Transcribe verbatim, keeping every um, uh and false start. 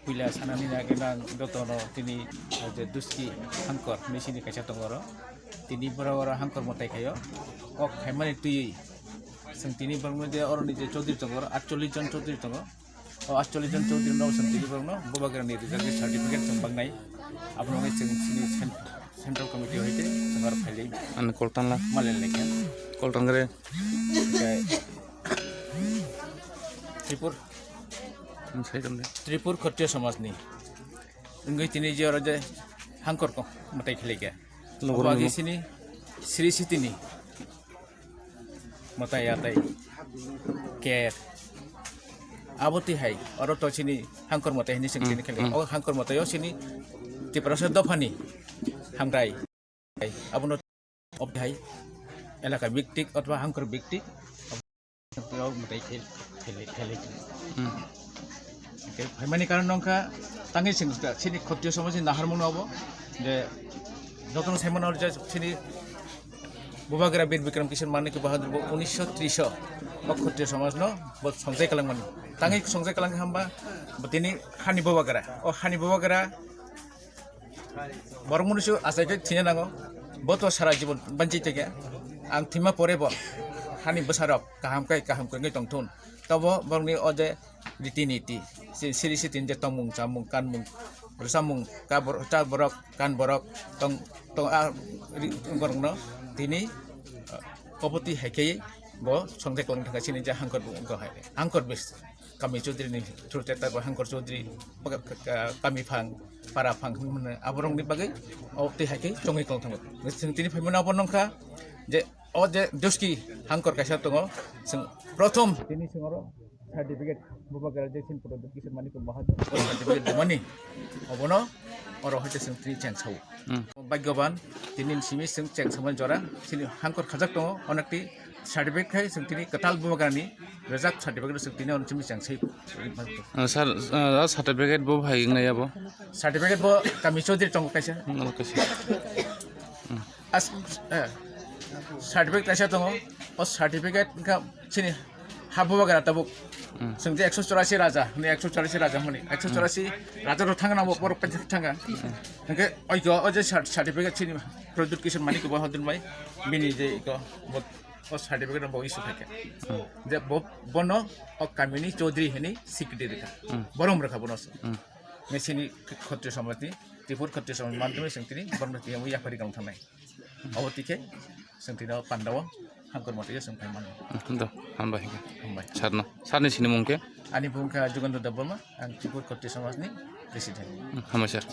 Puila sanani na gwnang jotono tini, o je Duski Hangkor, Nishini kaisa tongo oro. Tini borok oro Hangkor mwtai khaio. Kok khaimani twiwi chwng tini borokno je oroni je Chaudhary tongo oro, atchollish jon Chaudhary tongo. O atchollish jon Chaudhary no chwng tini borokno Bubagrani rijak je certificate chwng bangnai. Abono wngwi chwng chini cent-, Central Committee hoite chwng oro phailai. Ani koltanla. Malai laikha. Koltangre. Oke. Tripur. Ang sai tong de. Tripur Khatriya Samajni wngwi tini je oro je Hangkor ko mwtai khlaikha. Nogor Obo age nimo. Sini Sri Sitini mwtai atai ker. Abo twi hai oro to sini Hangkor mwtai hini sing Hmm, sini khlaikha. Hmm. O Hangkor mwtai o sini Tiprasa dophani hamrai. Abono ophai elaka biktik othwa Hangkor biktik, ophai mwtai khel-, khel-, khel-, Hmm. Hwnkhe phaimani karon wngkha tangwi chwng chini Khatriya Samajni naharmung obo je jotono saimano je chini Bubagra Bir Bikram Kishore Manikya Bahadur bo unisho tris o o Khatriya Samajno bo songjai kwlangmani. Tangwi songjai kwlangkha hwnba bo tini hani Bubagra, o hani Bubagra Borok mwnwi se achai khe thwina nango. Bo to sara jibon banchi tege. Ang thwima pore bo hani bwsarok kaham kai kaham kwrwngwi tongthun. Tobo borokni o je riti niti, si-, siri sitini je tongmung chamung kanmung rwchapmung ka bor-, cha borok kan borok tong, tong a ri-, borokno tini, uh, kopoti hai khe bo songjak kwlwng thangkha chini je Hangkor bo wngkha hai. Hangkor bis. Kami Chaudhary ni through te tabuk Hangkor Chaudhary, paka-, ka-, ka-, kami phang, para phang hwnwi mano, aborokni bagwi o twi hai khe chongwi tong thango. Chwng tini phaimano abo nongkha je o je Duski Hangkor kaisa tongo, chwng prothom tini chwng oro certificate Bubagra Jackson Product Kishore Manikya Bahadur, o certificate rwmani obono oro hai khe chwng tini cheng sao. Hmm. Bhagyaban, tini simi chwng cheng samani jora, chini Hangkor khajak tongo, onekti certificate khai chwng tini kwtal Bubagrani rejak certificate chwng tini ono simi cheng sai. Ah, sir, ah, certificate bo hai wngnai abo? Certificate bo kami Chaudhary tongo kaisa. Hmm, abo kaisa. Hmm. As, eh, certificate kaisa tongo, o certificate wngkha chini ha Bubagra tabuk. Hmm. Chwng je ekso chorasi raja, hwnwi ekso chorasi raja hwnwi, ekso chorasi raja rok thangna bo borok paithago thanga. Hmm. Hwnkhe oiko o je cer-, certificate chini Pradyut Kishore Manikya Bahadur bai bini je iko bo o certificate bo issue khaikha. Hmm. Je bo, bono o kamini Chaudhary hwnwi sikiti rikha. Hmm. Borom rikha bono. Hmm. Nini sini Khatriya Samajni, Tripur Khatriya Samaj madhyome chwng tini borom rikha yapari kang thangnai. Abo twi khe chwng tini o pandao Hangkor mwtai o chwng phai mano. Hmm, do, hambai. Hambai. Sir no. Sir ni sini mung khe? Ani bung kha Jugandra Debbarma, ang Tripur Khatriya Samajni president. Hmm, hambai sir.